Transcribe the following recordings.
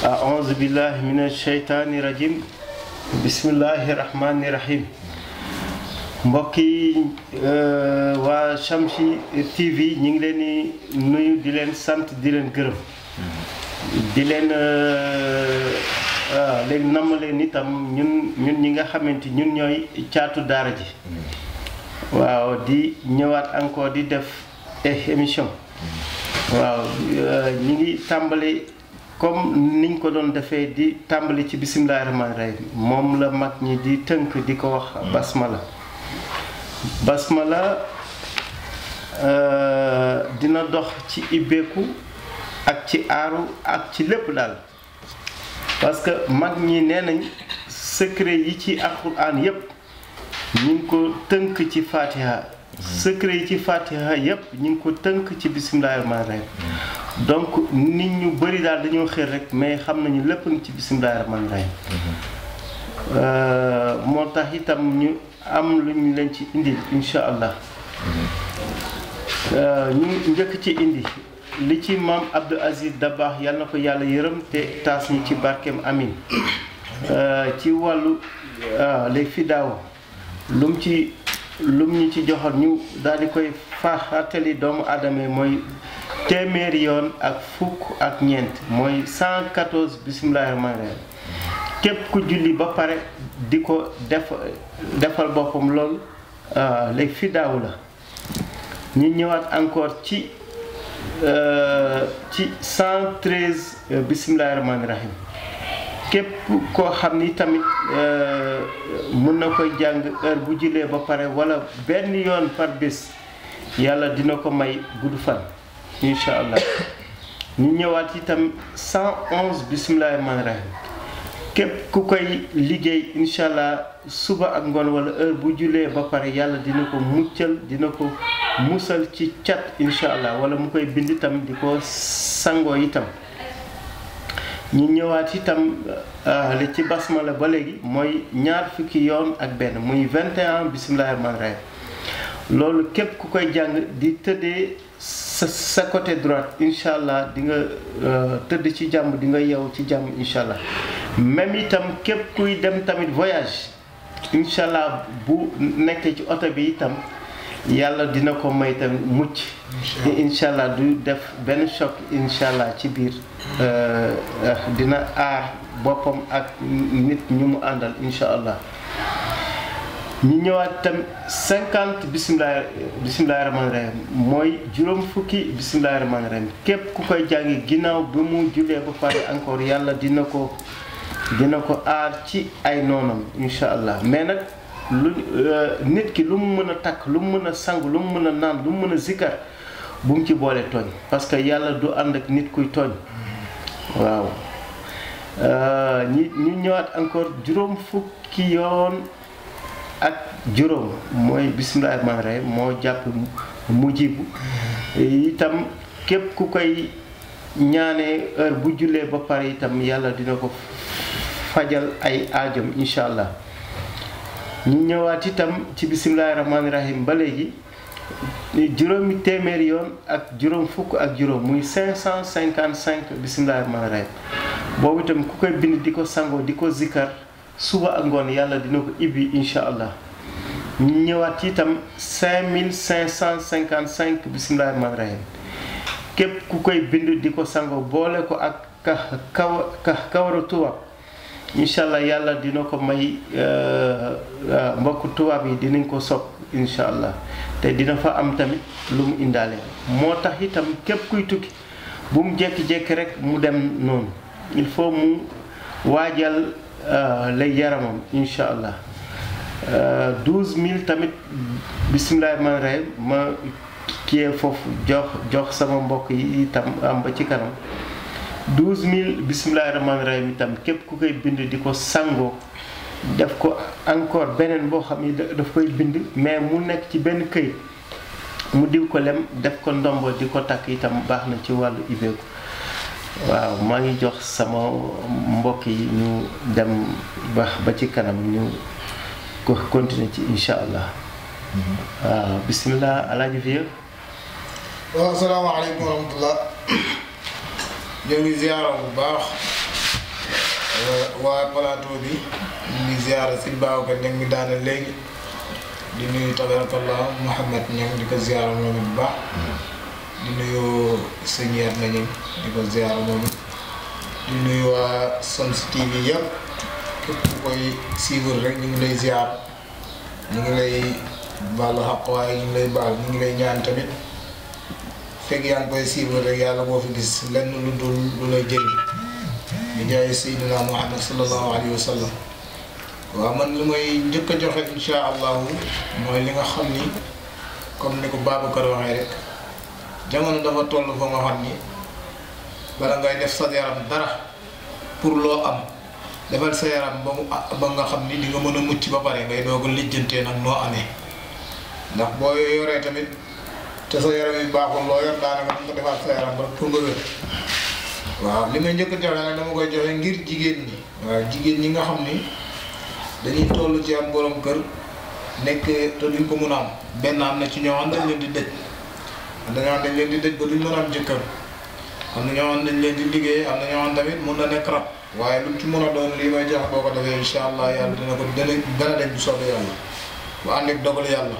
أعوذ بالله من الشيطان الرجيم بسم الله الرحمن الرحيم mbokki waa Shamsi TV ñu ngi leen di nuyu di leen sant di leen gërëm di leen léegi namm leen itam ñun ñi nga xamante ñun ñooy caatu daara ji waaw di ñëwaat encore di def émission waaw ñi ngi tàmbali comme niñ ko doon defee di tàmbali ci bismillaahi rahmaani rahiim moom la mag ñi di tënk di ko wax basmala dina dox ci ibbeeku ak ci aaru ak ci lépp daal parce que mag ñi nee nañ secret yi ci alxuraan yépp ñu ngi ko tënk ci fatiha secret yi ci fatiha yépp ñu ngi ko tënk ci bismillaahi rahmaani rahiim donc nit ñu bari daal dañoo xër rek mais xam nañu lépp ngi ci bismillaahi rahmaani rahiim moo tax itam ñu am lu ñu leen ci indi insha allah ñu njëkk ci indi li ci maam Abdou Aziz Dabakh yàlla na ko yàlla yërëm te taas ñi ci barkeem amin ci wàllu les fidaaw lum ñu ci joxoon ñu daal di koy fàttali doomu aadama yi mooy téeméeri yoon ak fukk ak ñeent mooy 114 bismillaahi rahmaani rahiim képp ku julli ba pare di ko defal boppam loolu léegi fidaaw la ñu ñëwaat encore ci 113 bismillaahi rahmaani rahiim képp koo xam ni tamit mën na koy jàng heure bu jullee ba pare wala benn yoon par bés yàlla dina ko may gudd fan incha allah ñu ñëwaat itam 111 bismillaahi rahmaani rahiim képp ku koy liggéey incha allah suba ak ngoon wala heure bu jullee ba pare yàlla dina ko muccal dina ko musal ci cat incha allah wala mu koy bind itam di ko sangoo itam ñu ñëwaat itam li ci basmala ba léegi mooy ñaar fukki yoon ak benn muy 21 bismillaahi rahmaani rahiim loolu képp ku koy jàng di tëddee sa côté droite incha allah di nga tëdd ci jàmm di nga yeewu ci jàmm incha allah même itam képp kuy dem tamit voyage incha allah bu nekkee ci oto bi itam yàlla dina ko may tamit mucc incha allah du def benn choc incha allah ci biir dina aar boppam ak nit ñu mu àndal incha allah ñu ñëwaat tam 50 bismillaahi rahmaani rahiim mooy juróom fukki bismillaahi rahmaani rahiim képp ku koy jàngi ginnaaw bi mu jullee ba pare encore yàlla dina ko aar ci ay noonam incha allah mais nag nit ki lu mu mën a takk lu mu mën a sang lu mu mën a naan lu mu mën a zikkar bu mu ci boole tooñ parce que yàlla du ànd ak nit kuy tooñ waaw ñu ñëwaat encore juróom fukki yoon ak juróom mooy bismillaahi rahmaani rahiim moo jàpp mujibu itam képp ku koy ñaanee heure bu jullee ba pare itam yàlla dina ko fajal ay aajam incha allah ñu ñëwaat itam ci bismillaahi rahmaani rahiim ba léegi juróomi téeméeri yoon ak juróom fukk ak juróom muy 555 bismillaahi rahmaani rahiim boobu itam ku koy bind di ko sangoo di ko zikkar suba ak ngoon yàlla dina ko ibbi incha allah ñu ñëwaat itam 5555 bismillaahi rahmaani rahiim képp ku koy bind di ko sangoo boole ko ak kawaru tubaab incha allah yàlla dina ko may mbokk tubaab yi dinañ ko sopp incha allah te dina fa am tamit lu mu indaale moo tax itam képp kuy tukki bu mu jékki-jékki rek mu dem noonu il faut mu waajal lay yaramam incha allah 12000 tamit bismillaahi rahmaani rahiim ma kiyee foofu jox sama mbokk yi itam am ba ci kanam 12000 bismillaahi rahmaani rahiim itam képp ku koy bind di ko sangoo def ko encore beneen boo xam ni daf koy bind mais mu nekk ci benn këyit mu diw ko lem def ko ndombo di ko takk itam baax na ci wàllu ibbeeku waaw maa ngi jox sama mbokk yi ñu dem ba ci kanam ñu ko continuer ci incha allah waaw bismillah alaaji Vieux. waaw asalaamaaleykum wa rahmatullah ñoo ngi ziyaara bu baax waa plateau bi ñu ngi ziar si Babacar Niang mi daane léegi di nuyu tabarakallah Mouhamed Niang di ko ziar moom it bu baax di nuyu sëñ Yatma Niang di ko ziar moom it di nuyu waa Shamsu TV yëpp képp ku koy suivre rek ñu ngi lay ziar ñu ngi lay baalu xaq waaye ñu ngi lay baal ñu ngi lay ñaan tamit fekk yaa ngi koy suivre rek yàlla boo fi gis lenn lu dul lu lay jëriñ di jaay Seydina Muhammad sallallahu alayhi wa sallam. waaw man li may njëkk a joxe insha allahu mooy li nga xam ni comme ni ko Babacar waxee rek jamono dafa toll fa nga xam ni bala ngay def sa yaram dara pour loo am defal sa yaram ba nga xam ni di nga mën a mucc ba pare ngay doog a lijjantee nag noo amee ndax boo yoree tamit te sa yaram yi baaxul loo yor daanaka da nga defaat sa yaram rek pour nga wér. waaw li may njëkk a joxe nag dama koy joxe ngir jigéen ñi. waaw jigéen ñi nga xam ni dañuy toll ci am borom kër nekk te duñ ko mun a am benn am na ci ñoo xam dañ leen di dëj dañ leen di dëj ba duñ mën a am jëkkër am na ñoo xam dañ leen di liggéey am na ñoo xam tamit mun na nekk rab waaye lu ci mën a doon lii may joxe boo ko defee incha allah yàlla dana dañ bu soobee yàlla bu ànd ak dogal yàlla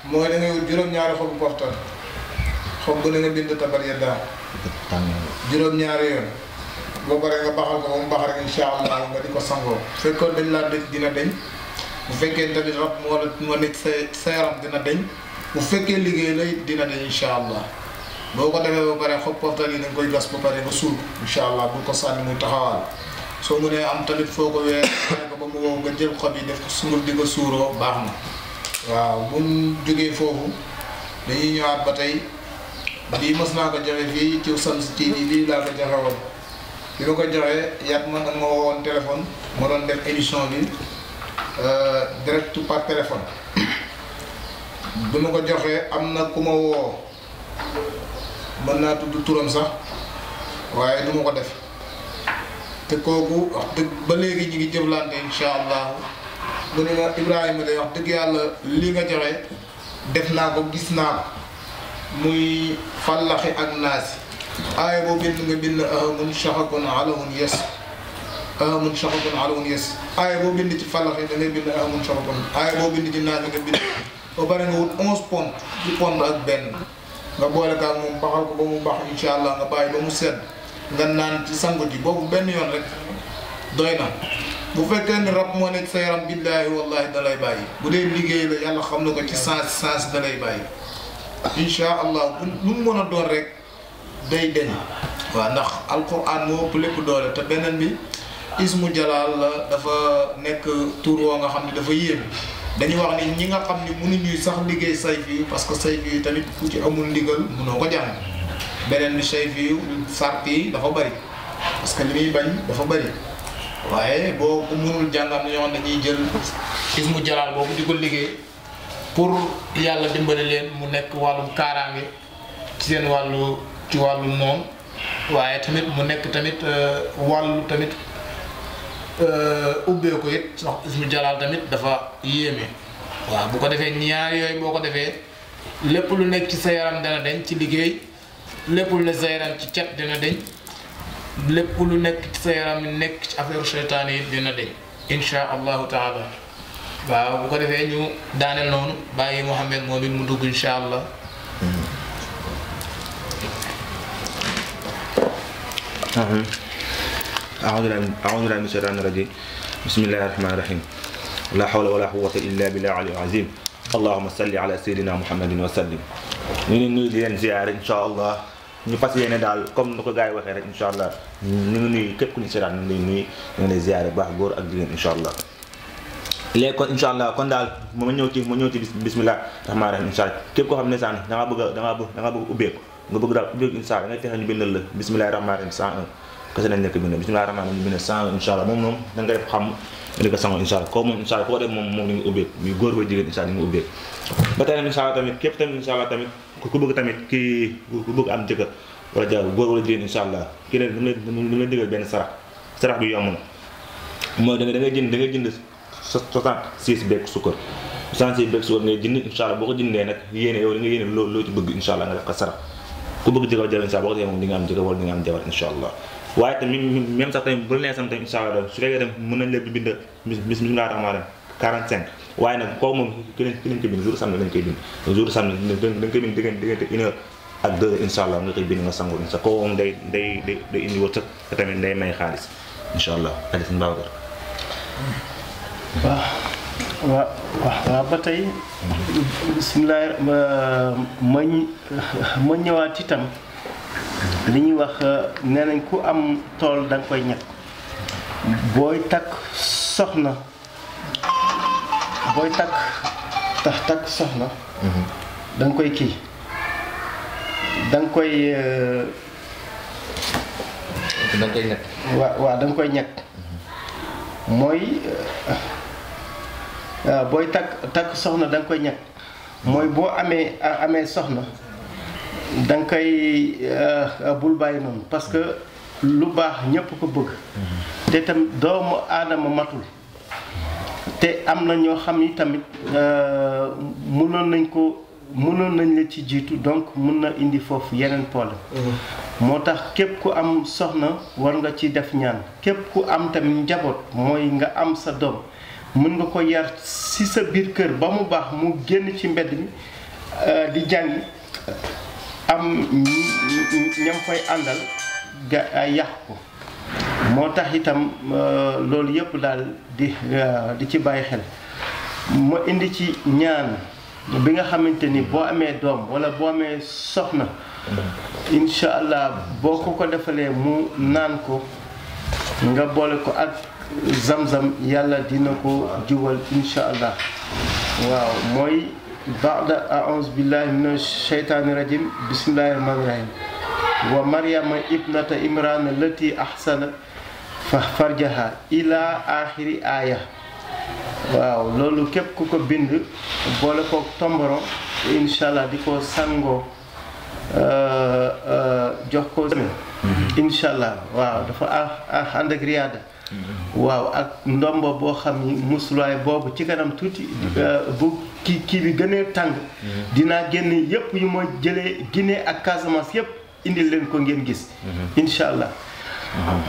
mooy da ngay wut juróom-ñaari xobu poftan xob bu ne nga bind tabar ya daal juróom-ñaari yoon boo paree nga baxal ko ba mu bax rek incha allah nga di ko sangoo fekkoon dañ laa dëj dina deñ bu fekkee tamit rab moo nekk sa yaram dina deñ bu fekkee liggéey la dina deñ incha allah boo ko defee ba pare xob poftan yi dañ koy gas ba pare nga suul ko incha allah bul ko sànni muy taxawaal soo mënee am tamit foo ko weer ko ba mu wow nga jël xob yi def ko sunguf di ko suuroo baax na waaw bu ñu jógee foofu dañuy ñëwaat ba tey lii mës naa ko joxe fii ci Shamsu TV lii laa ko joxe woon bi ma ko joxee Yatma nag ma woowoon téléphone ma doon def émission bi direct par téléphone bi ma ko joxee am na ku ma woo mën naa tudd turam sax waaye du ma ko def te kooku wax dëgg ba léegi ñu ngi jëflante incha allah mu ne ma Ibrahima day wax dëgg yàlla li nga joxe def naa ko gis naa ko muy fallaxi ak naasi aaya boo bind nga bind ahamun shahakun alawun yes ahamun shahakun alawun yes aaya boo bind ci fallaxi da ngay bind ahamun shahakun aaya boo bind ci naasi nga bind ba pare nga wut 11 pont ci pont ak benn nga boole kaag moom baxal ko ba mu bax incha allah nga bàyyi ba mu sedd nga naan ci sangu ji boobu benn yoon rek doy na bu fekkee ni rab moo nekk sa yaram billaahi wallaahi da lay bàyyi bu dee liggéey la yàlla xam na ko ci sens da lay bàyyi incha allah lu mu mën a doon rek day deñ waaw ndax alquran moo ëpp lépp doole te beneen bi ismu jalaal la dafa nekk tur woo nga xam ne dafa yéeme dañuy wax ni ñi nga xam ni mënuñuy sax liggéey sayf yi parce que sayf yi tamit ku ci amul ndigal mënoo ko jàng beneen bi sayf yi sart yi dafa bëri parce que li muy bañ dafa bëri waaye boo ko mënul jàngam ñoo xam dañuy jël ismu jalaal boobu di ko liggéey pour yàlla dimbali leen mu nekk wàllum kaaraange ci seen wàllu ci wàllu moom waaye tamit mu nekk tamit wàllu tamit ubbee ko it sax ismu jalaal tamit dafa yéeme waaw bu ko defee ñaar yooyu boo ko defee lépp lu nekk ci sa yaram dana deñ ci liggéey lépp lu nekk sa yaram ci cet dina deñ lépp lu nekk ci sa yaram nekk ci affaire seytaane yi dina deñ insha allahu taala waaw bu ko defee ñu daaneel noonu bàyyi Mouhamed moom it mu dugg insha allah أعوذ بالله من الشيطان الرجيم بسم الله الرحمن الرحيم لا حول ولا قوة إلا بالله العلي العظيم اللهم صل على سيدنا محمد وسلم ñu ngi nuyu di leen ziar incha allah ñu fas yéene daal comme ni ko gars yi waxee rek incha allah ñu ngi nuyu képp ku ñu seetaan ñu ngi nuyu ñu ngi lay ziar bu baax góor ak jigéen incha allah léegi kon incha allah kon daal ma ñëw ci bismillah rahmaani rahim incha allah képp koo xam ne saan da nga bëgg ubbeeku nga bëgg daal ubbeeku incha allah da ngay fexe ñu bindal la bismillah rahmaani rahim 101 kese nañ nekk bind bismillah rahmaani rahim ñu bind 101 incha allah moom da nga def xam li ko sango incha allah koo moom incha allah koo def moom li ngi ubbeeku muy góor ba jigéen incha allah li ngi ubbeeku ba tey nag incha allah tamit képp tamit incha allah tamit ku bëgg tamit kii ku bëgg am jëkkër wala jabar góor wala jigéen incha allah kii leen lu la digal benn sarax bi yomb na mooy da ngay jënd 66 beeg sukkar 66 beeg sukkar ngay jënd incha allah boo ko jëndee nag yéene yow li nga yéene loo ci bëgg incha allah nga def ko sarax ku bëgg jëkkër jabar incha allah boo ko defee moom di nga am jëkkër wala di nga am jabar incha allah waaye tamit même sax tamit bu la nee sam tamit incha allah su fekkee dem mën nañ leen bind bismillah rahmaan rahim 45 waaye nag kooku moom ki lañ koy bind jour samedi lañ koy bind jour samedi dañ koy bind diggante 1 heure ak 2 heures incha allah nga koy bind nga sangu incha kooku moom day indi wërsëg te tamit day may xaalis incha allah ali sëñ Babacar waaw ba tey bisimilah ma ñëwaat itam li ñuy wax nee nañ ku am tool da nga koy ñàkk booy takk soxna da nga koy kii da nga koy ñàkk waaw da nga koy ñàkk mooy booy takk soxna da nga koy ñàkk mooy boo amee soxna da nga koy bul bàyyi noonu parce que lu baax ñëpp ko bëgg te tam doomu aadama matul te am na ñoo xam ni tamit mënoon nañ la ci jiitu donc mun na indi foofu yeneen problème moo tax képp ku am soxna war nga ci def ñaan képp ku am tamit njaboot mooy nga am sa doom mën nga ko yar ci sa biir kër ba mu baax mu génn ci mbedd mi di jàngi am ñam fay àndal yàq ko moo tax itam loolu yëpp daal di ci bàyyi xel ma indi ci ñaan bi nga xamante ni boo amee doom walla boo amee soxna incha allah boo ko defalee mu naan ko nga boole ko ak zamzam yàlla dina ko jubal incha allah waaw mooy baada aouzu billahi mina sheytaani rajim bismillahi rahmaani rahim wa maryama ibnata imran allati ahsana farjaha ila axiri aaya waaw loolu képp ku ko bind boole ko tomboro incha allah di ko sangoo jox ko incha allah waaw dafa ànd ak riyaada waaw ak ndomba boo xam ni musulaay boobu ci kanam tuuti bu kii bi gënee tàng dinaa génn yëpp yu ma jëlee Guinée ak Casamance yëpp indil leen ko ngeen gis incha allah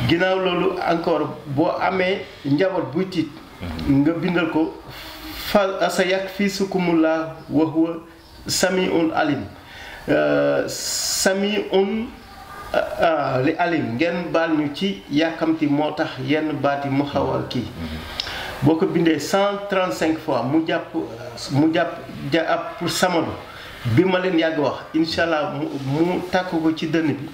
ginnaaw loolu encore boo amee njaboot buy tiit nga bindal ko fa sa yàq fii sukumulaa wa huwa samiun alim samiun li alim ngeen baal ñu ci yàkkamti moo tax yenn baat yi mu xaw a kii boo ko bindee 135 fois mu jàpp pour samadu bi ma leen yàgg wax incha allah mu tàkk ko ci dënn bi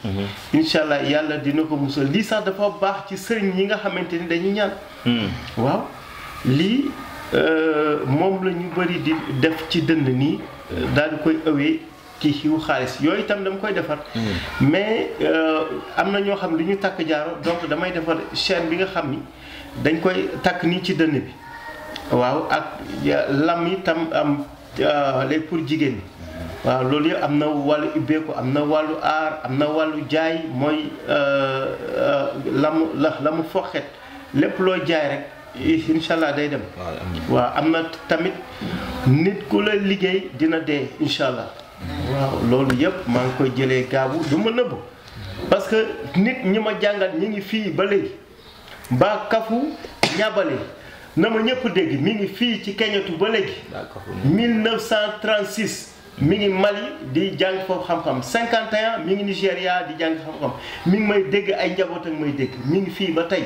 incha allah yàlla dina ko musal lii sax dafa baax ci sëriñ yi nga xamante ni dañuy ñaan waaw lii moom la ñu bëri di def ci dënd nii daal di koy ëwee kii xiw xaalis yooyu itam dama koy defar mais am na ñoo xam ne du ñu takk jaaro donc damay defar chaîne bi nga xam ni dañ koy takk nii ci dënn bi waaw ak lam yi tam am léegi pour jigéen ñi waaw loolu yëpp am na wàllu ubbeeku am na wàllu aar am na wàllu jaay mooy lamu foxet lépp loo jaay rek incha allah day dem waaw am na tamit nit ku la liggéey dina dee incha allah waaw loolu yëpp maa ngi koy jëlee gaabu du ma nëbb parce que nit ñi ma jàngal ñi ngi fii ba léegi mbaa kafu ñabale na ma ñëpp dégg mi ngi fii ci keñatu ba léegi 1936 mi ngi Mali di jàng foofu xam-xam 51 mi ngi Nigéria di jàng xam-xam mi ngi may dégg ay njaboot ak may dégg mi ngi fii ba tey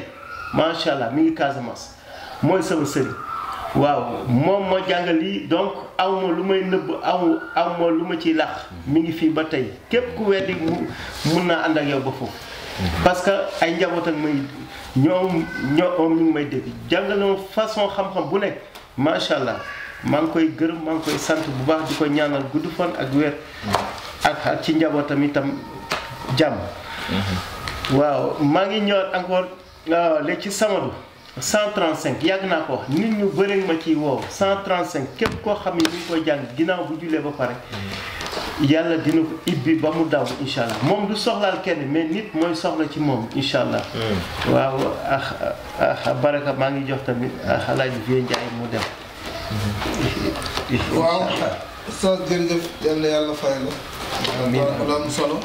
macha allah mi ngi Casamance mooy sama sëriñ waaw moom moo jàngal lii donc aw ma lu may nëbb aw ma lu ma ciy làq mi ngi fii ba tey képp ku weddi mun naa ànd ak yow ba foofu parce que ay njaboot ak may ñoom mi ngi may dégg jàngal na façon xam-xam bu nekk macha allah maa ngi koy gërëm maa ngi koy sant bu baax di ko ñaanal gudd fan ak wér ak ci njabootam itam jàmm waaw maa ngi ñëwaat encore léegi ci Samadou 135 yàgg naa ko wax nit ñu bëri ma ciy woow 135 képp koo xam ne ñu ngi koy jàng ginnaaw bu jullee ba pare yàlla dina ko ibbi ba mu daw incha allah moom du soxlaal kenn mais nit mooy soxla ci moom incha allah waaw baraka maa ngi jox tamit Alaaji Vieux Ndiaye mu dem waaw Oustaz jërëjëf yal na yàlla fay la. amiin lu am solo.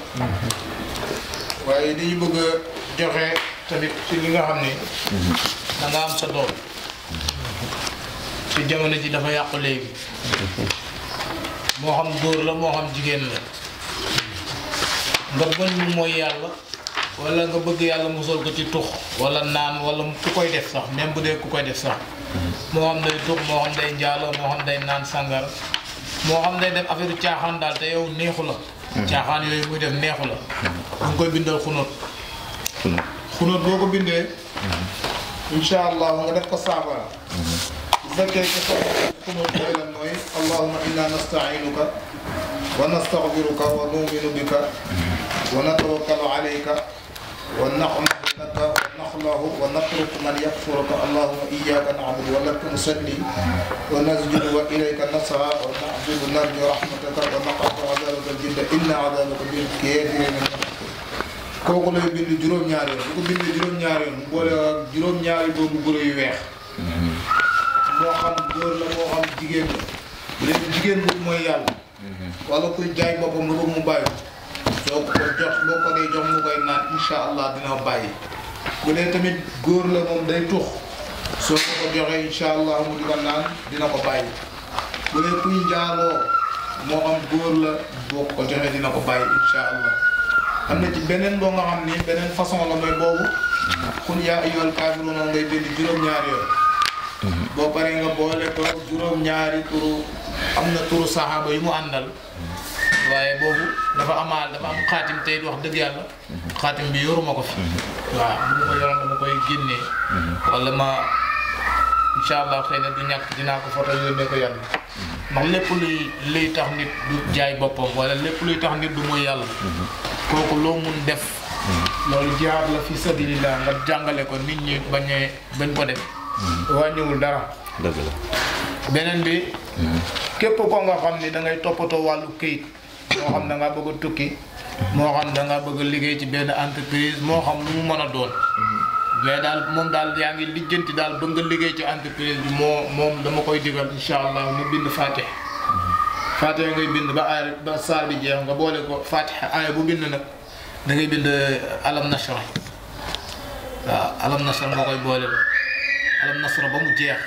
waaye dañu bëgg a joxe tamit ci li nga xam ni da nga am sa doom ci jamono ji dafa yàqu léegi moo xam góor la moo xam jigéen la nga bañ mu mooy yàlla wala nga bëgg yàlla musal ko ci tux wala naan wala ku koy def sax même bu dee ku koy def sax moo xam day tux moo xam day njaaloo moo xam day naan sàngara moo xam day def affaire caaxaan daal te yow neexu la caaxaan yooyu muy def neexu la nga koy bindal xunóot xunóot boo ko bindee insha allah nga def ko saafara bu fekkee ko xunóot mooy lan mooy allahumma inna nasta'inuka wa nastaghfiruka wa nu'minu bika wa natawakkalu alayka wa nahmadu laka wa nakhlahu wa natruku man yakfuruka allahumma iyyaka na'budu wa laka nusalli wa nasjudu wa ilayka nas'a wa na'budu narju rahmataka wa naqafu 'adabaka al-jidda inna 'adabaka bil kafirin kooku lay bind juróom-ñaari yoon bu ko bindee juróom-ñaari yoon mu boole ak juróom-ñaari boobu guro yu weex moo xam góor la moo xam jigéen la bu dee jigéen bu mooy yàlla wala kuy jaay boppam nga bëgg mu bàyyi soo ko jox boo ko dee jox mu koy naan insha allah dina bàyyi bu dee tamit góor la moom day tux soo ko joxee insha allah mu di ko naan dina ko bàyyi bu dee kuy njaaloo moo xam góor la boo ko joxee dina ko bàyyi insha allah am na ci beneen boo nga xam ni beneen façon la mooy boobu xul yaa ayyuhal kaafiruun ngay bind juróom-ñaari yoon boo paree nga boole ko juróom-ñaari turu am na turu saxaaba yu mu àndal waaye boobu dafa am xaatim tey wax dëgg yàlla xaatim bi yoruma ko fi waaw bu ma ko yoroon dama koy génnee wala ma insha allah xëy na du ñàkk dinaa ko foto yónnee ko yàlla ndax lépp luy tax nit du jaay boppam wala lépp luy tax nit du mooy yàlla kooku loo mun def loolu jihaad la fi sabilillah nga jàngale ko nit ñi bañ ko def wàññiwul dara dëgg la beneen bi képp ko nga xam ni da ngay toppatoo wàllu këyit moo xam da ngaa bëgg a tukki moo xam da ngaa bëgg a liggéey ci benn entreprise moo xam lu mu mën a doon mais daal moom daal yaa ngi lijjanti daal bëgg nga liggéey ci entreprise bi moom dama koy digal insha allah mu bind Fatiha ngay bind ba saar bi jeex nga boole ko Fatiha aaya bu bind nag da ngay bind alam nasra waaw alam nasra nga koy boole alam nasra ba mu jeex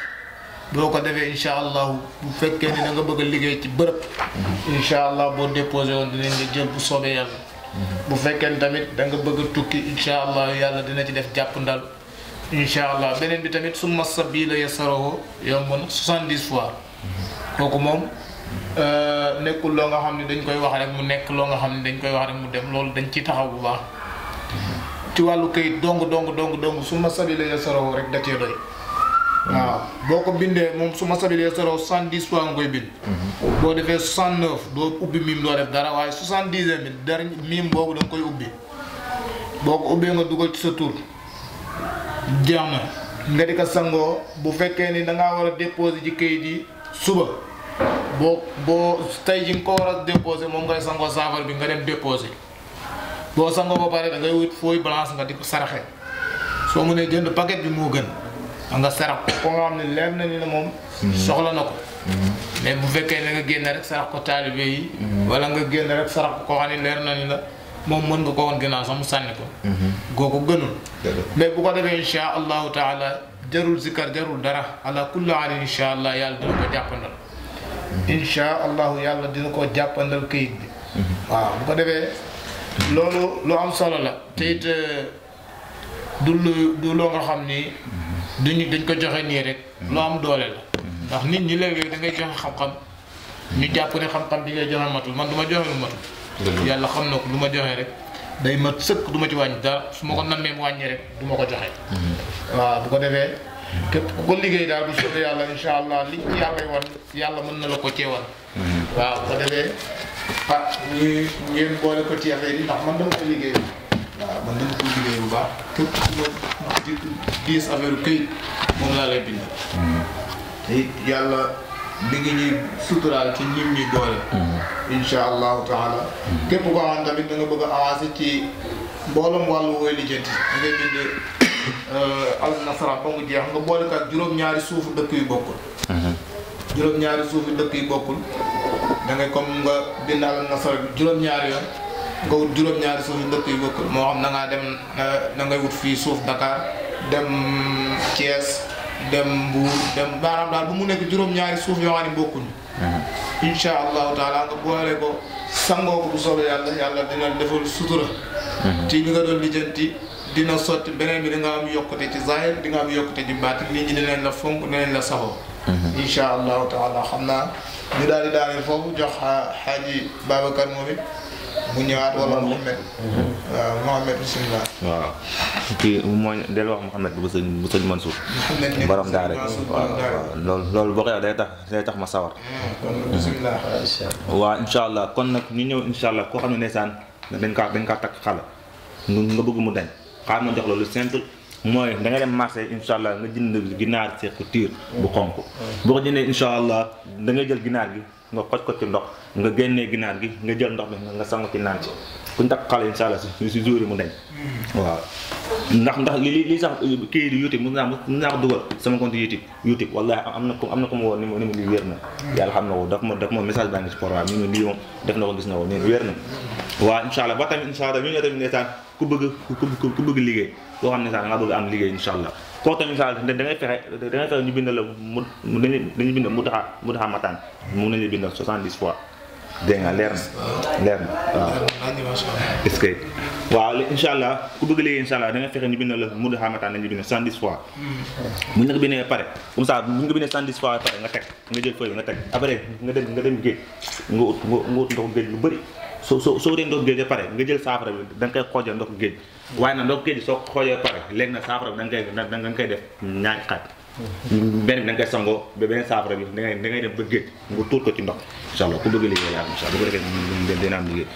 boo ko defee insha allah bu fekkee ni da nga bëgg a liggéey ci bërëb insha allah boo déposé woon dinañ nga jël bu soobee yàlla bu fekkee tamit da nga bëgg a tukki insha allah yàlla dina ci def jàpp ndal insha allah beneen bi tamit summa sabila yasarahu yomb na 70 fois kooku moom nekkul loo nga xam ne dañ koy wax rek mu nekk loo nga xam ne dañ koy wax rek mu dem loolu dañ ci taxaw bu baax ci wàllu kayit dong summa sabila yasarahu rek da cee doy waaw boo ko bindee moom summa sabila yasarahu 70 fois nga koy bind boo defee 69 doo ubbi mim doo def dara waaye 70e bi dara mim boobu da nga koy ubbi boo ko ubbee nga dugal ci sa tur jeex na nga di ko sangoo bu fekkee ni da ngaa war a déposer ci kayit yi suba boo tey ji nga ko war a déposer moom ngay sangoo saafara bi nga dem déposer boo sangoo ba pare da ngay wut feuille blanche nga di ko saraxe soo mënee jënd paquet bi moo gën nga sarax ko nga xam ne leer na ni ne moom soxla na ko mais bu fekkee ne nga génn rek sarax ko taalibe yi wala nga génn rek sarax ko koo xam ne leer na ni la moom mën nga ko woon ginnaaw sax mu sànni ko googu gënul mais bu ko defee insha allahu taala jarul zikar jarul dara ala kulli halin insha allah yàlla dina ko jàppandal insha allahu yàlla dina ko jàppandal këyit bi waaw bu ko defee loolu lu am solo la te it du loo nga xam ni dañ ko joxe nii rek lu am doole la ndax nit ñi léeg-léeg da ngay joxe xam-xam ñu jàpp ne xam-xam bi ngay joxe matul man du ma joxe lu matul yàlla xam na ko lu ma joxe rek day mat sëkk du ma ci wàññi dara su ma ko nammee mu wàññi rek du ma ko joxe waaw bu ko defee képp ku ko liggéey daal bu soobee yàlla insha allah li ci yàlla wan yàlla mën na la ko ceewal waaw bu ko defee ñu ngeen boole ko ci affaire yi ndax man dama ko liggéey waaw man dama ko liggéey bu baax képp ku ma diis affaire këyit moom laa lay bind te yàlla mi ngi ñuy suturaal ci ñim ñi doole insha allahu taala képp koo xam tamit da nga bëgg a avancer ci mbooloom wàllu wooy lijjanti da ngay bind al nasara ba mu jeex nga boole ko ak juróom-ñaari suufu dëkk yu bokkul juróom-ñaari suufu dëkk yu bokkul da ngay comme nga bind al nasara bi juróom-ñaari yoon nga wut juróom-ñaari suuf yu dëkk yu bokkul moo xam na ngaa dem na ngay wut fii suuf Dakar dem Thiès dem Mbour dem maanaam daal bu mu nekk juróom-ñaari suuf yoo xam ne bokkuñu insha allahu taala nga boole ko sangoo ko bu soobee yàlla dina defal sutura ci li nga doon lijjanti dina sotti beneen bi di nga am yokkute ci zahir di nga am yokkute ci baatin nit ñi dinañ la fonk dinañ la saxoo insha allahu taala xam naa ñu daal di daal foofu jox xaaji Babacar moom it mu ñëwaat wala Mouhamed waaw Mouhamed bismillah waaw kii mooy del wax Mouhamed bu sëñ Mansour borom daara waaw loolu boo koy wax day tax ma sawar kon bismillah waaw insha allah kon nag ñu ñëw insha allah koo xam ne ndeysaan dañ kaa takk xala nga bëgg mu dañ xaar ma jox loolu simple mooy da nga dem marché insha allah nga jënd ginaar seq tiir bu xonk boo ko jëndee insha allah da ngay jël ginaar gi nga xoj ko ci ndox nga génnee ginaar gi nga jël ndox bi nga sangu ci naan ci kuñ takk xale insha allah si jour yi mu dañ waaw ndax li sax kii di YouTube mën naa ko dugal sama compte YouTube wallahi am na ko ma woon ni ma lii wér na yàlla xam na ko daf ma message baa ngi si programme ni ma lii moom def na ko gis na ko nii wér na waaw insha allah ba tamit insha allah ñu ñëw tamit ndeysaan ku bëgg liggéey koo xam ne sax nga bëgg am liggéey insha allah koo tamit insha allah da ngay fexe ñu bindal la dañuy bind Moutakha Matane mun nañu bindal 70 fois dégg nga leer na waaw est-ce que waaw insha allah ku bëgg liggéey insha allah da ngay fexe ñu bindal la Moutakha Matane dañuy bind 70 fois bu ñu la ko bindee pare comme ça bu ñu ko bindee 70 fois pare nga teg nga jël feuille nga teg après nga dem géej nga ut ndox géej lu bëri soo dee ndox géej ba pare nga jël saafara bi da nga koy xoojal ndox géej waaye nag ndox géej soo xoojee ba pare léegi nag saafara bi da nga koy def ñaari xaaj benn bi da nga koy sangoo ba beneen saafara bi da ngay dem ba géej nga tuur ko ci ndox incha allah ku bëgg liggéey yaa incha allah bu ko defee dina am liggéey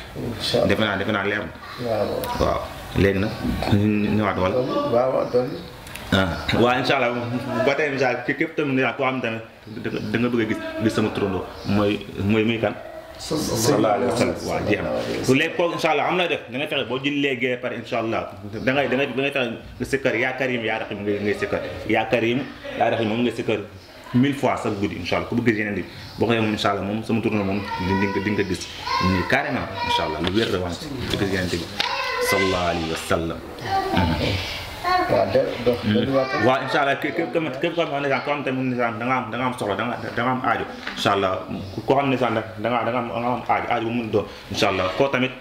defe naa leer na waaw léegi nag ñëwaat wala waaw incha allah ba tey incha allah képp tamit koo xam tamit da nga bëgg a gis sama turandoo muy kan sallallahu alayhi wa sallam waaw jeex na léegi kooku incha allah am na def da ngay fexe boo jullee gee pare incha allah da ngay fexe nga sikkar yaa karim yaa raxim ngay sikkar yaa karim yaa raxim moom nga sikkar 1000 fois chaque guddi incha allah ku bëgg yeneen bi boo xoolee moom incha allah moom sama tournée moom di nga gis nii carrément incha allah lu wér la wax ci gis yeneen bi sallallahu alayhi wa sallam waaw incha allah képp koo xam ne koo xam tamit da nga am soxla da nga am aajo incha allah koo xam ne sax da nga am aajo bu mun doon incha allah koo tamit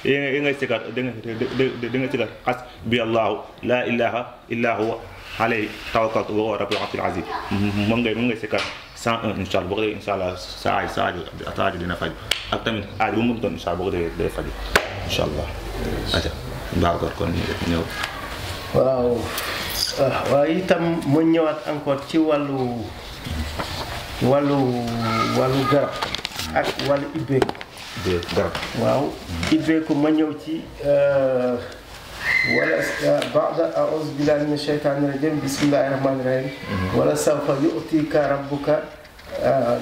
yi ngay sikkar da nga sikkar xas bi allahu la ilaha illa huwa alayhi tawakkaltu wa huwa rabbul arshil azim moom ngay sikkar 101 incha allah boo ko defee incha allah sa aajo dina faj ak tamit aajo bu mun doon incha allah boo ko defee day faj incha allah aja Babacar kon ñëw waaw itam mu ñëwaat encore ci wàllu garab ak wàllu ibbeeku garab waaw ibbeeku ma ñëw ci wala ba'da a'uuzu billahi mina shaytaani rajiim bismillahi rahmaani rahiim wala sawfa yu'tika rabbuka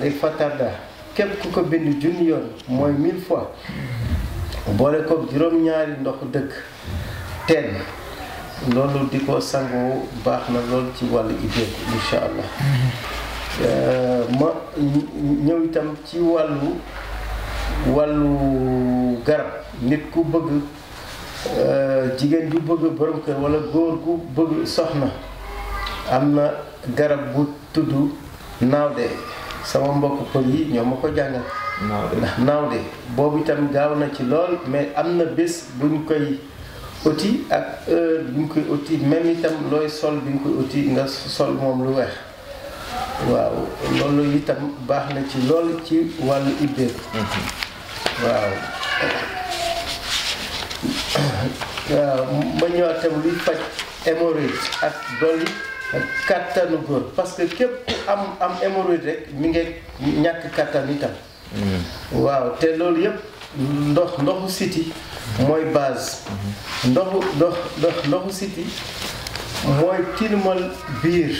li fatarda képp ku ko bind junni yoon mooy 1000 fois boole ko juróom-ñaari ndox dëkk teen loolu di ko sangu baax na lool ci wàllu ibbeeku insha allah ma ñëw itam ci wàllu garab nit ku bëgg jigéen ju bëgg borom kër wala góor gu bëgg soxna am na garab bu tudd naawde sama mbokk pël yi ñoo ma ko jàngal ndax naawde boobu itam gaaw na ci lool mais am na bés buñ koy oti ak heure bi nga koy oti même itam looy sol bi nga koy oti nga sol moom lu weex waaw loolu itam baax na ci lool ci wàllu ibbeeku waaw ma ñëwaat tam luy faj hémorroïde ak dolli kattanu góor parce que képp ku am hémorroïde rek mi ngi ñàkk kattan itam waaw te loolu yëpp ndoxu siti mooy base ndoxu siti mooy tilimal biir